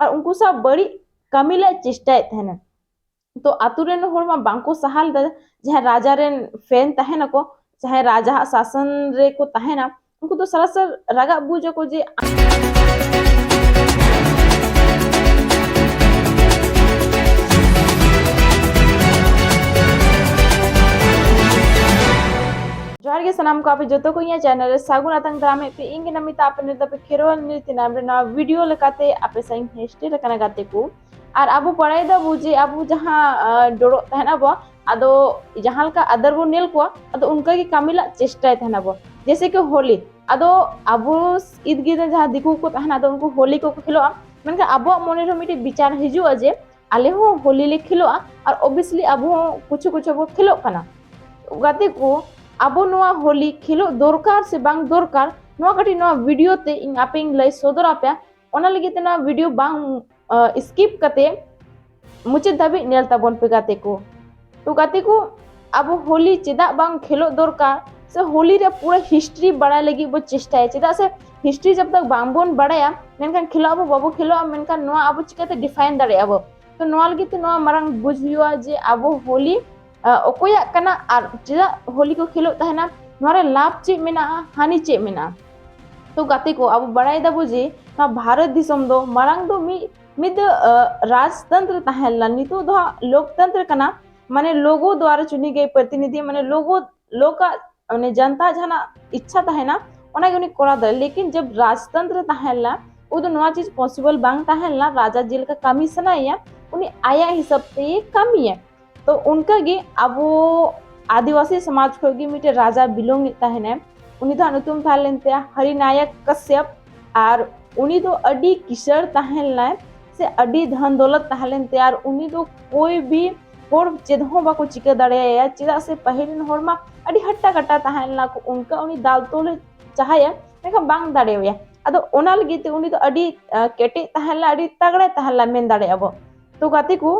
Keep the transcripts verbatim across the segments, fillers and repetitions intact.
ᱟᱨ ᱩᱱᱠᱩ ᱥᱟᱶ ᱵᱟᱹᱲᱤᱡ ᱠᱟᱹᱢᱤ ᱞᱮ ᱪᱮᱥᱴᱟᱭᱮᱫ ᱛᱟᱦᱮᱱᱟ᱾ ᱛᱚ ᱟᱛᱳ ᱨᱮᱱ ᱦᱚᱲ ᱢᱟ ᱵᱟᱝᱠᱚ ᱥᱟᱦᱟ ᱞᱮᱫᱟ, ᱡᱟᱦᱟᱸᱭ ᱨᱟᱡᱟ ᱨᱮᱱ ᱯᱷᱮᱱ ᱛᱟᱦᱮᱱᱟᱠᱚ, ᱡᱟᱦᱟᱸᱭ ᱨᱟᱡᱟᱣᱟᱜ ᱥᱟᱥᱚᱱ ᱨᱮᱠᱚ ᱛᱟᱦᱮᱱᱟ, ᱩᱱᱠᱩ ᱫᱚ ᱥᱟᱨᱟᱥᱟᱨ ᱨᱟᱜᱟᱜ ᱵᱩᱡᱟᱠᱚ ᱡᱮ ᱡᱚᱦᱟᱨ ᱜᱮ ᱥᱟᱱᱟᱢ ᱠᱚ, ᱟᱯᱮ ᱡᱚᱛᱚ ᱠᱚ ᱤᱧᱟᱹᱜ ᱪᱮᱱᱮᱞ ᱨᱮ ᱥᱟᱹᱜᱩᱱ ᱟᱛᱟᱝ ᱫᱟᱨᱟᱢᱮᱫ ᱯᱮ᱾ ᱤᱧ ᱜᱮ ᱱᱟᱢᱤᱛᱟ, ᱟᱯᱮ ᱱᱤᱛ ᱫᱷᱟᱹᱵᱤᱡ ᱠᱷᱮᱨᱣᱟᱞ ᱱᱤᱭᱩᱡᱽ ᱛᱮᱱᱟᱢ ᱨᱮ ᱱᱚᱣᱟ ᱵᱷᱤᱰᱤᱭᱳ ᱞᱮᱠᱟᱛᱮ ᱟᱯᱮ ᱥᱟᱶ ᱤᱧ ᱦᱮᱡ ᱥᱮᱴᱮᱨ ᱟᱠᱟᱱᱟ ᱜᱟᱛᱮ ᱠᱚ᱾ ᱟᱨ ᱟᱵᱚ ᱵᱟᱲᱟᱭ ᱫᱟᱵᱚ ᱡᱮ ᱟᱵᱚ ᱡᱟᱦᱟᱸ, ᱟᱸ, ᱰᱚᱲᱚᱜ ᱛᱟᱦᱮᱱ ᱟᱵᱚ, ᱟᱫᱚ ᱡᱟᱦᱟᱸ ᱞᱮᱠᱟ ᱟᱫᱟᱨ ᱵᱚᱱ ᱧᱮᱞ ᱠᱚᱣᱟ, ᱟᱫᱚ ᱚᱱᱠᱟ ᱜᱮ ᱠᱟᱹᱢᱤ ᱞᱟᱜ ᱪᱮᱥᱴᱟᱭ ᱛᱟᱦᱮᱱ ᱟᱵᱚ᱾ ᱡᱮᱭᱥᱮ ᱠᱤ ᱦᱳᱞᱤ, ᱟᱫᱚ ᱟᱵᱚ ᱤᱫ ᱜᱮ ᱡᱟᱦᱟᱸ ᱫᱤᱠᱩ ᱠᱚ ᱛᱟᱦᱮᱱᱟ, ᱟᱫᱚ ᱩᱱᱠᱩ ᱦᱳᱞᱤ ᱠᱚᱠᱚ ᱠᱷᱮᱞᱳᱜᱼᱟ, ᱢᱮᱱᱠᱷᱟᱱ ᱟᱵᱚᱣᱟᱜ ᱢᱚᱱᱮ ᱨᱮᱦᱚᱸ ᱢᱤᱫᱴᱮᱡ ᱵᱤᱪᱟᱨ ᱦᱤᱡᱩᱜᱼᱟ ᱡᱮ ᱟᱞᱮ ᱦᱚᱸ ᱦᱳᱞᱤ ᱞᱮ ᱠᱷᱮᱞᱳᱜᱼᱟ, ᱟᱨ obviously ᱟᱵᱚ ᱦᱚᱸ ᱠᱩᱪᱷᱩ ᱠᱩᱪᱷᱩ ᱵᱚ ᱠᱷᱮᱞᱳᱜ ᱠᱟᱱᱟ᱾ ᱜᱟᱛᱮ ᱠᱚ, ᱟᱵᱚ ᱱᱚᱣᱟ ᱦᱳᱞᱤ ᱠᱷᱮᱞᱳᱜ ᱫᱚᱨᱠᱟᱨ ᱥᱮ ᱵᱟᱝ ᱫᱚᱨᱠᱟᱨ, ᱱᱚᱣᱟ ᱠᱟᱹᱴᱤᱡ ᱱᱚᱣᱟ ᱵᱷᱤᱰᱤᱭᱳ ᱛᱮ ᱤᱧ ᱟᱯᱮᱧ ᱞᱟᱹᱭ ᱥᱚᱫᱚᱨ ᱟᱯᱮᱭᱟ᱾ ᱚᱱᱟ ᱞᱟᱹᱜᱤᱫ ᱛᱮ ᱱᱚᱣᱟ ᱵᱷᱤᱰᱤᱭᱳ ᱵᱟᱝ, ᱟᱸ, skip ᱠᱟᱛᱮ ᱢᱩᱪᱟᱹᱫ ᱫᱷᱟᱹᱵᱤᱡ ᱧᱮᱞ ᱛᱟᱵᱚᱱ ᱯᱮ ᱜᱟᱛᱮ ᱠᱚ᱾ ᱛᱚ ᱜᱟᱛᱮ ᱠᱚ, ᱟᱵᱚ ᱦᱳᱞᱤ ᱪᱮᱫᱟᱜ ᱵᱟᱝ ᱠᱷᱮᱞᱳᱜ ᱫᱚᱨᱠᱟᱨ ᱥᱮ ᱦᱳᱞᱤ ᱨᱮ ᱯᱩᱨᱟᱹ ᱦᱤᱥᱴᱨᱤ ᱵᱟᱲᱟᱭ ᱞᱟᱹᱜᱤᱫ ᱵᱚ ᱪᱮᱥᱴᱟᱭᱟ, ᱪᱮᱫᱟᱜ ᱥᱮ ᱦᱤᱥᱴᱨᱤ ᱡᱟᱵ ᱛᱟᱠ ᱵᱟᱝ ᱵᱚᱱ ᱵᱟᱲᱟᱭᱟ, ᱢᱮᱱᱠᱷᱟᱱ ᱠᱷᱮᱞᱳᱜ ᱟᱵᱚ, ᱵᱟᱵᱚ ᱠᱷᱮᱞᱳᱜᱼᱟ, ᱢᱮᱱᱠᱷᱟᱱ ᱱᱚᱣᱟ ᱟᱵᱚ ᱪᱤᱠᱟᱹᱛᱮ ᱰᱤᱯᱷᱟᱭᱤᱱ ᱫᱟᱲᱮᱭᱟᱜᱼᱟ ᱵᱚ? ᱛᱚ ᱱᱚᱣᱟ ᱞᱟᱹᱜᱤᱫ ᱛᱮ ᱱᱚᱣᱟ ᱢᱟᱨᱟᱝ ᱵᱩᱡᱽ ᱦᱩᱭᱩᱜᱼᱟ ᱡᱮ ᱟᱵᱚ ᱦᱳᱞᱤ, ᱟᱸ, ᱚᱠᱚᱭᱟᱜ ᱠᱟᱱᱟ ᱟᱨ ᱪᱮᱫᱟᱜ ᱦᱳᱞᱤ ᱠᱚ ᱠᱷᱮᱞᱳᱜ ᱛᱟᱦᱮᱱᱟ, ᱱᱚᱣᱟ ᱨᱮ ᱞᱟᱵᱷ ᱪᱮᱫ ᱢᱮᱱᱟᱜᱼᱟ, ᱦᱟᱹᱱᱤ ᱪᱮᱫ ᱢᱮᱱᱟᱜᱼᱟ᱾ ᱛᱚ ᱜᱟᱛᱮ ᱠᱚ, ᱟᱵᱚ ᱵᱟᱲᱟᱭ ᱫᱟᱵᱚ ᱡᱮ ᱱᱚᱣᱟ ᱵᱷᱟᱨᱚᱛ ᱫᱤᱥᱚᱢ ᱫᱚ ᱢᱟᱲᱟᱝ ᱫᱚ ᱢᱤᱫ, ᱢᱤᱫ, ᱟᱸ, ᱨᱟᱡᱽᱛᱚᱱᱛᱨᱚ ᱛᱟᱦᱮᱸ ᱞᱮᱱᱟ, ᱱᱤᱛᱚᱜ ᱫᱚ ᱦᱟᱸᱜ ᱞᱳᱠᱛᱚᱱᱛᱨᱚ ᱠᱟᱱᱟ, ᱢᱟᱱᱮ ᱞᱳᱜᱳ ᱫᱣᱟᱨᱟ ᱪᱩᱱᱤ ᱜᱮᱭ ᱯᱨᱚᱛᱤᱱᱤᱫᱷᱤ, ᱢᱟᱱᱮ ᱞᱳᱜᱳ, ᱞᱳᱠᱟᱜ, ᱢᱟᱱᱮ ᱡᱚᱱᱛᱟ ᱡᱟᱦᱟᱱᱟᱜ ᱤᱪᱪᱷᱟ ᱛᱟᱦᱮᱱᱟ, ᱚᱱᱟᱜᱮ ᱩᱱᱤ ᱠᱚᱨᱟᱣ ᱫᱟᱲᱮᱭᱟᱜᱼᱟ᱾ ᱞᱮᱠᱤᱱ ᱡᱟᱵ ᱨᱟᱡᱽᱛᱚᱱᱛᱨᱚ ᱛᱟᱦᱮᱸ ᱞᱮᱱᱟ, ᱩᱱ ᱫᱚ ᱱᱚᱣᱟ ᱪᱤᱡᱽ ᱯᱚᱥᱤᱵᱚᱞ ᱵᱟᱝ ᱛᱟᱦᱮᱸ ᱞᱮᱱᱟ᱾ ᱨᱟᱡᱟ ᱡᱮᱞᱮᱠᱟ ᱠᱟᱹᱢᱤ ᱥᱟᱱᱟᱭᱮᱭᱟ, ᱩᱱᱤ ᱟᱭᱟᱜ ᱦᱤᱥᱟᱹᱵ ᱛᱮᱭ ᱠᱟᱹᱢᱤᱭᱟ᱾ ᱛᱚ ᱚᱱᱠᱟᱜᱮ ᱟᱵᱚ ᱟᱹᱫᱤᱵᱟᱹᱥᱤ ᱥᱚᱢᱟᱡᱽ ᱠᱷᱚᱱ ᱜᱮ ᱢᱤᱫᱴᱮᱱ ᱨᱟᱡᱟ ᱵᱤᱞᱚᱝ ᱮᱫ ᱛᱟᱦᱮᱱᱟᱭ᱾ ᱩᱱᱤ ᱫᱚ ᱧᱩᱛᱩᱢ ᱛᱟᱦᱮᱸ ᱞᱮᱱ ᱛᱟᱭᱟ ᱦᱟᱨᱤᱱᱟᱭᱚᱠ ᱠᱟᱥᱭᱟᱯ᱾ ᱟᱨ ᱩᱱᱤ ᱫᱚ ᱟᱹᱰᱤ ᱠᱤᱥᱟᱹᱬ ᱛᱟᱦᱮᱸ ᱞᱮᱱᱟᱭ, ᱥᱮ ᱟᱹᱰᱤ ᱫᱷᱚᱱ ᱫᱚᱞᱚᱛ ᱛᱟᱦᱮᱸ ᱞᱮᱱ ᱛᱟᱭᱟ᱾ ᱟᱨ ᱩᱱᱤ ᱫᱚ ᱠᱳᱭ ᱵᱤ ᱦᱚᱲ ᱪᱮᱫ ᱦᱚᱸ ᱵᱟᱠᱚ ᱪᱤᱠᱟᱹ ᱫᱟᱲᱮᱭᱟᱭᱟ, ᱪᱮᱫᱟᱜ ᱥᱮ ᱯᱟᱹᱦᱤᱞ ᱨᱮᱱ ᱦᱚᱲ ᱢᱟ ᱟᱹᱰᱤ ᱦᱟᱴᱴᱟ ᱠᱟᱴᱟ ᱛᱟᱦᱮᱸ ᱞᱮᱱᱟ ᱠᱚ, ᱚᱱᱠᱟ ᱩᱱᱤ ᱫᱟᱞ ᱛᱚᱞᱮ ᱪᱟᱦᱟᱭᱟ, ᱢᱮᱱᱠᱷᱟᱱ ᱵᱟᱝ ᱫᱟᱲᱮᱣᱟᱭᱟ᱾ ᱟᱫᱚ ᱚᱱᱟ ᱞᱟᱹᱜᱤᱫ ᱛᱮ ᱩᱱᱤ ᱫᱚ ᱟᱹᱰᱤ, ᱟᱸ, ᱠᱮᱴᱮᱡ ᱛᱟᱦᱮᱸ ᱞᱮᱱᱟ, ᱟᱹᱰᱤ ᱛᱟᱜᱲᱟᱭ ᱛᱟᱦᱮᱸ ᱞᱮᱱᱟ, ᱢᱮᱱ ᱫᱟᱲᱮᱭᱟᱜᱼᱟ ᱵᱚ᱾ ᱛᱚ ᱜᱟᱛᱮ ᱠᱚ,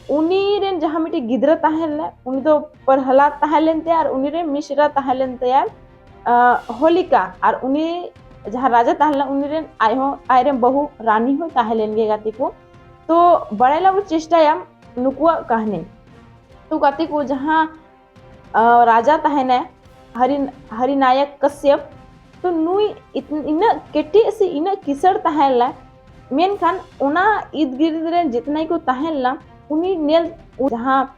ᱩᱱᱤ ᱨᱮᱱ ᱡᱟᱦᱟᱸ ᱢᱤᱫᱴᱮᱡ ᱜᱤᱫᱽᱨᱟᱹ ᱛᱟᱦᱮᱸ ᱞᱮᱱᱟ, ᱩᱱᱤ ᱫᱚ ᱯᱨᱚᱦᱞᱟᱫ ᱛᱟᱦᱮᱸ ᱞᱮᱱ ᱛᱟᱭᱟ ᱟᱨ ᱩᱱᱤ ᱨᱮᱱ ᱢᱤᱥᱨᱟ ᱛᱟᱦᱮᱸ ᱞᱮᱱ ᱛᱟᱭᱟ, ᱟᱸ, ᱦᱳᱞᱤᱠᱟ᱾ ᱟᱨ ᱩᱱᱤ ᱡᱟᱦᱟᱸ ᱨᱟᱡᱟ ᱛᱟᱦᱮᱸ ᱞᱮᱱᱟ, ᱩᱱᱤ ᱨᱮᱱ ᱟᱡ ᱦᱚᱸ, ᱟᱡ ᱨᱮᱱ ᱵᱟᱹᱦᱩ ᱨᱟᱱᱤ ᱦᱚᱸᱭ ᱛᱟᱦᱮᱸ ᱞᱮᱱ ᱜᱮᱭᱟ ᱜᱟᱛᱮ ᱠᱚ᱾ ᱛᱚ ᱵᱟᱲᱟᱭ ᱞᱟᱹᱜᱤᱫ ᱪᱮᱥᱴᱟᱭᱟᱢ ᱱᱩᱠᱩᱣᱟᱜ ᱠᱟᱹᱦᱱᱤ᱾ ᱛᱚ ᱜᱟᱛᱮ ᱠᱚ, ᱡᱟᱦᱟᱸ ᱟᱸ, ᱨᱟᱡᱟ ᱛᱟᱦᱮᱱᱟᱭ ᱦᱟᱨᱤ ᱦᱟᱨᱤᱱᱟᱭᱚᱠ ᱠᱟᱥᱭᱟᱯ᱾ ᱛᱚ ᱱᱩᱭ ᱤᱛ- ᱤᱱᱟᱹᱜ ᱠᱮᱴᱮᱡ ᱥᱮ ᱤᱱᱟᱹᱜ ᱠᱤᱥᱟᱹᱬ ᱛᱟᱦᱮᱸ ᱞᱮᱱᱟᱭ, ᱢᱮᱱᱠᱷᱟᱱ ᱚᱱᱟ ᱤᱫ ᱜᱤᱨᱤᱫ ᱨᱮᱱ ᱡᱤᱛᱱᱟᱹᱭ ᱠᱚ ᱛᱟᱦᱮᱸ ᱞᱮᱱᱟ, ᱩᱱᱤ ᱧᱮᱞ, ᱡᱟᱦᱟᱸ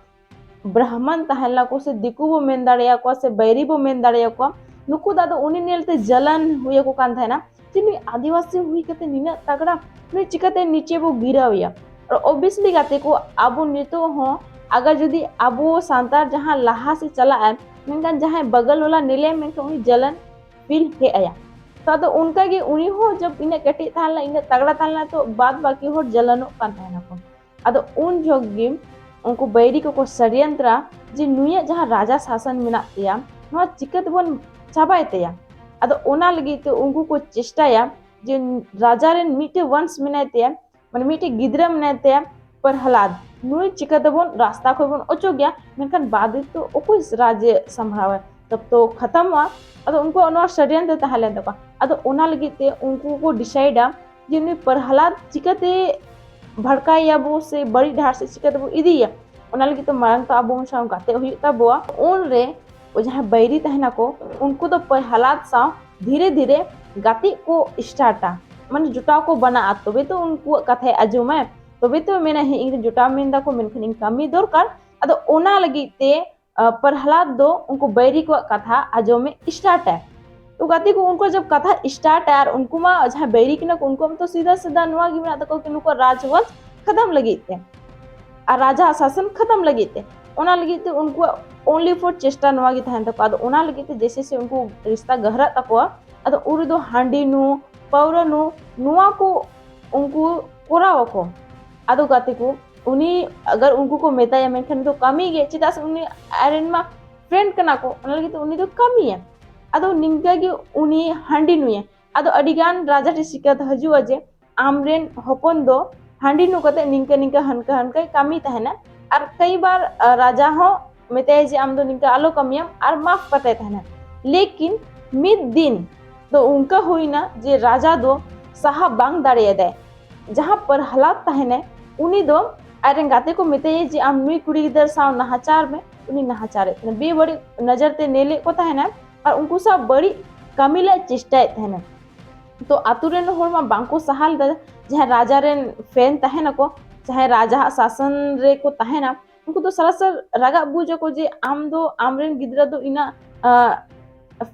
ᱵᱨᱟᱦᱢᱚᱱ ᱛᱟᱦᱮᱸ ᱞᱮᱱᱟ ᱠᱚ ᱥᱮ ᱫᱤᱠᱩ ᱵᱚ ᱢᱮᱱ ᱫᱟᱲᱮᱭᱟᱠᱚᱣᱟ ᱥᱮ ᱵᱟᱹᱭᱨᱤ ᱵᱚ ᱢᱮᱱ ᱫᱟᱲᱮᱭᱟᱠᱚᱣᱟ, ᱱᱩᱠᱩ ᱫᱚ ᱟᱫᱚ ᱩᱱᱤ ᱧᱮᱞᱛᱮ ᱡᱟᱞᱟᱱ ᱦᱩᱭ ᱟᱠᱚ ᱠᱟᱱ ᱛᱟᱦᱮᱱᱟ ᱡᱮ ᱱᱩᱭ ᱟᱹᱫᱤᱵᱟᱹᱥᱤ ᱦᱩᱭ ᱠᱟᱛᱮ ᱱᱤᱱᱟᱹᱜ ᱛᱟᱜᱲᱟ, ᱱᱩᱭ ᱪᱤᱠᱟᱹᱛᱮ ᱱᱤᱪᱮ ᱵᱚ ᱜᱤᱨᱟᱹᱣᱮᱭᱟ? ᱟᱨ obviously ᱜᱟᱛᱮ ᱠᱚ, ᱟᱵᱚ ᱱᱤᱛᱚᱜ ᱦᱚᱸ ᱟᱜᱟᱨ ᱡᱩᱫᱤ ᱟᱵᱚ ᱥᱟᱱᱛᱟᱲ ᱡᱟᱦᱟᱸ ᱞᱟᱦᱟ ᱥᱮᱫ ᱪᱟᱞᱟᱜ ᱟᱭ, ᱢᱮᱱᱠᱷᱟᱱ ᱡᱟᱦᱟᱸᱭ ᱵᱟᱜᱟᱞ ᱣᱟᱞᱟ ᱧᱮᱞᱮᱭᱟ, ᱢᱮᱱᱠᱷᱟᱱ ᱩᱱᱤ ᱡᱟᱞᱟᱱ ᱯᱷᱤᱞ ᱦᱮᱡ ᱟᱭᱟ᱾ ᱛᱚ ᱟᱫᱚ ᱚᱱᱠᱟᱜᱮ ᱩᱱᱤ ᱦᱚᱸ ᱡᱚᱵ ᱤᱱᱟᱹᱜ ᱠᱟᱹᱴᱤᱡ ᱛᱟᱦᱮᱸ ᱞᱮᱱᱟ, ᱤᱱᱟᱹᱜ ᱛᱟᱜᱲᱟ ᱛᱟᱦᱮᱸ ᱞᱮᱱᱟ, ᱛᱚ ᱵᱟᱫ ᱵᱟᱹᱠᱤ ᱦᱚᱲ ᱡᱟᱞᱟᱱᱚᱜ ᱠᱟᱱ ᱛᱟᱦᱮᱱᱟᱠᱚ᱾ ᱟᱫᱚ ᱩᱱ ᱡᱚᱦᱚᱜ ᱜᱮ ᱩᱱᱠᱩ ᱵᱟᱹᱭᱨᱤ ᱠᱚᱠᱚ ᱥᱟᱹᱨᱤᱭᱟᱱᱛᱨᱟ ᱡᱮ ᱱᱩᱭᱟᱜ ᱡᱟᱦᱟᱸ ᱨᱟᱡᱟ ᱥᱟᱥᱚᱱ ᱢᱮᱱᱟᱜ ᱛᱟᱭᱟ, ᱱᱚᱣᱟ ᱪᱤᱠᱟᱹ ᱛᱮᱵᱚᱱ ᱪᱟᱵᱟᱭ ᱛᱟᱭᱟ᱾ ᱟᱫᱚ ᱚᱱᱟ ᱞᱟᱹᱜᱤᱫ ᱛᱮ ᱩᱱᱠᱩ ᱠᱚ ᱪᱮᱥᱴᱟᱭᱟ ᱡᱮ ᱨᱟᱡᱟ ᱨᱮᱱ ᱢᱤᱫᱴᱮᱡ ᱣᱚᱝᱥ ᱢᱮᱱᱟᱭ ᱛᱟᱭᱟ, ᱢᱟᱱᱮ ᱢᱤᱫᱴᱮᱡ ᱜᱤᱫᱽᱨᱟᱹ ᱢᱮᱱᱟᱭ ᱛᱟᱭᱟ ᱯᱨᱚᱦᱞᱟᱫ, ᱱᱩᱭ ᱪᱤᱠᱟᱹ ᱛᱮᱵᱚᱱ ᱨᱟᱥᱛᱟ ᱠᱷᱚᱱ ᱵᱚᱱ ᱚᱪᱚᱜᱮᱭᱟ, ᱢᱮᱱᱠᱷᱟᱱ ᱵᱟᱫ ᱨᱮ ᱛᱚ ᱚᱠᱚᱭ ᱨᱟᱡᱽ ᱮ ᱥᱟᱢᱵᱷᱟᱣᱟ, ᱛᱚᱵ ᱛᱚ ᱠᱷᱟᱛᱟᱢᱚᱜᱼᱟ᱾ ᱟᱫᱚ ᱩᱱᱠᱩᱣᱟᱜ ᱱᱚᱣᱟ ᱥᱟᱹᱨᱤᱭᱟᱱᱛᱨᱟ ᱛᱟᱦᱮᱸ ᱞᱮᱱ ᱛᱟᱠᱚᱣᱟ᱾ ᱟᱫᱚ ᱚᱱᱟ ᱞᱟᱹᱜᱤᱫ ᱛᱮ ᱩᱱᱠᱩ ᱠᱚ ᱰᱤᱥᱟᱭᱤᱰᱟ ᱡᱮ ᱱᱩᱭ ᱯᱨᱚᱦᱞᱟᱫ ᱪᱤᱠᱟᱹᱛᱮ ᱵᱷᱟᱲᱠᱟᱭᱮᱭᱟᱵᱚ ᱥᱮ ᱵᱟᱹᱲᱤᱡ ᱰᱟᱦᱟᱨ ᱥᱮᱫ ᱪᱤᱠᱟᱹ ᱛᱮᱵᱚ ᱤᱫᱤᱭᱮᱭᱟ, ᱚᱱᱟ ᱞᱟᱹᱜᱤᱫ ᱛᱮ ᱢᱟᱲᱟᱝ ᱛᱮ ᱟᱵᱚ ᱩᱱᱤ ᱥᱟᱶ ᱜᱟᱛᱮᱜ ᱦᱩᱭᱩᱜ ᱛᱟᱵᱚᱣᱟ᱾ ᱩᱱᱨᱮ ᱡᱟᱦᱟᱸᱭ ᱵᱟᱹᱭᱨᱤ ᱛᱟᱦᱮᱱᱟᱠᱚ, ᱩᱱᱠᱩ ᱫᱚ ᱯᱨᱚᱦᱞᱟᱫ ᱥᱟᱶ ᱫᱷᱤᱨᱮ ᱫᱷᱤᱨᱮ ᱜᱟᱛᱮᱜ ᱠᱚ ᱥᱴᱟᱨᱴᱟ, ᱢᱟᱱᱮ ᱡᱚᱴᱟᱣ ᱠᱚ ᱵᱮᱱᱟᱜᱼᱟ, ᱛᱚᱵᱮ ᱛᱚ ᱩᱱᱠᱩᱣᱟᱜ ᱠᱟᱛᱷᱟᱭ ᱟᱸᱡᱚᱢᱟᱭ, ᱛᱚᱵᱮ ᱛᱚ ᱢᱮᱱᱟ, "ᱦᱮᱸ, ᱤᱧ ᱨᱮᱱ ᱡᱚᱴᱟᱣ ᱢᱮᱱ ᱫᱟᱠᱚ, ᱢᱮᱱᱠᱷᱟᱱ ᱤᱧ ᱠᱟᱹᱢᱤ ᱫᱚᱨᱠᱟᱨ᱾" ᱟᱫᱚ ᱚᱱᱟ ᱞᱟᱹᱜᱤᱫ ᱛᱮ, ᱟᱸ, ᱯᱨᱚᱦᱞᱟᱫ ᱫᱚ ᱩᱱᱠᱩ ᱵᱟᱹᱭᱨᱤ ᱠᱚᱣᱟᱜ ᱠᱟᱛᱷᱟ ᱟᱸᱡᱚᱢᱮ ᱥᱴᱟᱨᱴᱟᱭ᱾ ᱛᱚ ᱜᱟᱛᱮ ᱠᱚ, ᱩᱱᱠᱩ ᱡᱚᱵ ᱠᱟᱛᱷᱟ ᱥᱴᱟᱨᱴᱟᱭ, ᱟᱨ ᱩᱱᱠᱩ ᱢᱟ ᱡᱟᱦᱟᱸᱭ ᱵᱟᱹᱭᱨᱤ ᱠᱟᱱᱟ ᱠᱚ, ᱩᱱᱠᱩᱣᱟᱜ ᱢᱟ ᱛᱚ ᱥᱤᱫᱷᱟ ᱥᱤᱫᱷᱟ ᱱᱚᱣᱟ ᱜᱮ ᱢᱮᱱᱟᱜ ᱛᱟᱠᱚᱣᱟ ᱠᱤ ᱱᱩᱠᱩᱣᱟᱜ ᱨᱟᱡᱽ ᱵᱚᱝᱥ ᱠᱷᱟᱛᱟᱢ ᱞᱟᱹᱜᱤᱫ ᱛᱮ, ᱟᱨ ᱨᱟᱡᱟ ᱥᱟᱥᱚᱱ ᱠᱷᱟᱛᱟᱢ ᱞᱟᱹᱜᱤᱫ ᱛᱮ᱾ ᱚᱱᱟ ᱞᱟᱹᱜᱤᱫ ᱛᱮ ᱩᱱᱠᱩᱣᱟᱜ only for ᱪᱮᱥᱴᱟ ᱱᱚᱣᱟ ᱜᱮ ᱛᱟᱦᱮᱱ ᱛᱟᱠᱚᱣᱟ᱾ ᱟᱫᱚ ᱚᱱᱟ ᱞᱟᱹᱜᱤᱫ ᱛᱮ ᱡᱮᱥᱮ ᱥᱮ ᱩᱱᱠᱩ ᱨᱤᱥᱛᱟ ᱜᱟᱦᱨᱟᱜ ᱛᱟᱠᱚᱣᱟ, ᱟᱫᱚ ᱩᱱ ᱨᱮᱫᱚ ᱦᱟᱺᱰᱤ ᱧᱩ, ᱯᱟᱹᱣᱨᱟᱹ ᱧᱩ, ᱱᱚᱣᱟ ᱠᱚ ᱩᱱᱠᱩ ᱠᱚᱨᱟᱣ ᱟᱠᱚ᱾ ᱟᱫᱚ ᱜᱟᱛᱮ ᱠᱚ, ᱩᱱᱤ ᱟᱜᱟᱨ ᱩᱱᱠᱩ ᱠᱚ ᱢᱮᱛᱟᱭᱟ, ᱢᱮᱱᱠᱷᱟᱱ ᱩᱱᱤ ᱫᱚ ᱠᱟᱹᱢᱤ ᱜᱮ, ᱪᱮᱫᱟᱜ ᱥᱮ ᱩᱱᱤ ᱟᱡᱨᱮᱱ ᱢᱟ friend ᱠᱟᱱᱟ ᱠᱚ, ᱚᱱᱟ ᱞᱟᱹᱜᱤᱫ ᱛᱮ ᱩᱱᱤ ᱫᱚ ᱠᱟᱹᱢᱤᱭᱟ᱾ ᱟᱫᱚ ᱱᱤᱝᱠᱟᱹ ᱜᱮ ᱩᱱᱤ ᱦᱟᱺᱰᱤ ᱧᱩᱭᱟ᱾ ᱟᱫᱚ ᱟᱹᱰᱤ ᱜᱟᱱ ᱨᱟᱡᱟ ᱴᱷᱮᱱ ᱥᱤᱠᱟᱭᱚᱛ ᱦᱤᱡᱩᱜᱼᱟ ᱡᱮ ᱟᱢᱨᱮᱱ ᱦᱚᱯᱚᱱ ᱫᱚ ᱦᱟᱺᱰᱤ ᱧᱩ ᱠᱟᱛᱮ ᱱᱤᱝᱠᱟᱹ ᱱᱤᱝᱠᱟᱹ ᱦᱟᱱᱠᱟ ᱦᱟᱱᱠᱟᱭ ᱠᱟᱹᱢᱤ ᱛᱟᱦᱮᱱᱟ᱾ ᱟᱨ ᱠᱟᱹᱭ ᱵᱟᱨ, ᱟᱸ, ᱨᱟᱡᱟ ᱦᱚᱸ ᱢᱮᱛᱟᱭᱟ ᱡᱮ ᱟᱢ ᱫᱚ ᱱᱤᱝᱠᱟᱹ ᱟᱞᱚ ᱠᱟᱹᱢᱤᱭᱟᱢ, ᱟᱨ ᱢᱟᱯ ᱠᱟᱛᱟᱭ ᱛᱟᱦᱮᱱᱟ᱾ ᱞᱮᱠᱤᱱ ᱢᱤᱫ ᱫᱤᱱ ᱫᱚ ᱚᱱᱠᱟ ᱦᱩᱭᱱᱟ ᱡᱮ ᱨᱟᱡᱟ ᱫᱚ ᱥᱟᱦᱟ ᱵᱟᱝ ᱫᱟᱲᱮᱭᱟᱫᱟᱭ᱾ ᱡᱟᱦᱟᱸ ᱯᱨᱚᱦᱞᱟᱫ ᱛᱟᱦᱮᱱᱟᱭ, ᱩᱱᱤ ᱫᱚ ᱟᱡᱨᱮᱱ ᱜᱟᱛᱮ ᱠᱚ ᱢᱮᱛᱟᱭᱟ ᱡᱮ ᱟᱢ ᱱᱩᱭ ᱠᱩᱲᱤ ᱜᱤᱫᱟᱹᱨ ᱥᱟᱶ ᱱᱟᱦᱟᱪᱟᱨ ᱢᱮ, ᱩᱱᱤ ᱱᱟᱦᱟᱪᱟᱨᱮᱫ ᱛᱟᱦᱮᱱᱟ, ᱵᱮᱵᱟᱹᱲᱤᱡ ᱱᱚᱡᱚᱨ ᱛᱮ ᱧᱮᱞᱮᱫ ᱠᱚ ᱛᱟᱦᱮᱱᱟ ᱟᱨ ᱩᱱᱠᱩ ᱥᱟᱶ ᱵᱟᱹᱲᱤᱡ ᱠᱟᱹᱢᱤ ᱞᱮ ᱪᱮᱥᱴᱟᱭᱮᱫ ᱛᱟᱦᱮᱱᱟ᱾ ᱛᱚ ᱟᱛᱳ ᱨᱮᱱ ᱦᱚᱲ ᱢᱟ ᱵᱟᱝᱠᱚ ᱥᱟᱦᱟ ᱞᱮᱫᱟ, ᱡᱟᱦᱟᱸᱭ ᱨᱟᱡᱟ ᱨᱮᱱ ᱯᱷᱮᱱ ᱛᱟᱦᱮᱱᱟᱠᱚ, ᱡᱟᱦᱟᱸᱭ ᱨᱟᱡᱟᱣᱟᱜ ᱥᱟᱥᱚᱱ ᱨᱮᱠᱚ ᱛᱟᱦᱮᱱᱟ, ᱩᱱᱠᱩ ᱫᱚ ᱥᱟᱨᱟᱥᱟᱨ ᱨᱟᱜᱟᱜ ᱵᱩᱡᱟᱠᱚ ᱡᱮ ᱟᱢ ᱫᱚ ᱟᱢᱨᱮᱱ ᱜᱤᱫᱽᱨᱟᱹ ᱫᱚ ᱤᱱᱟᱹᱜ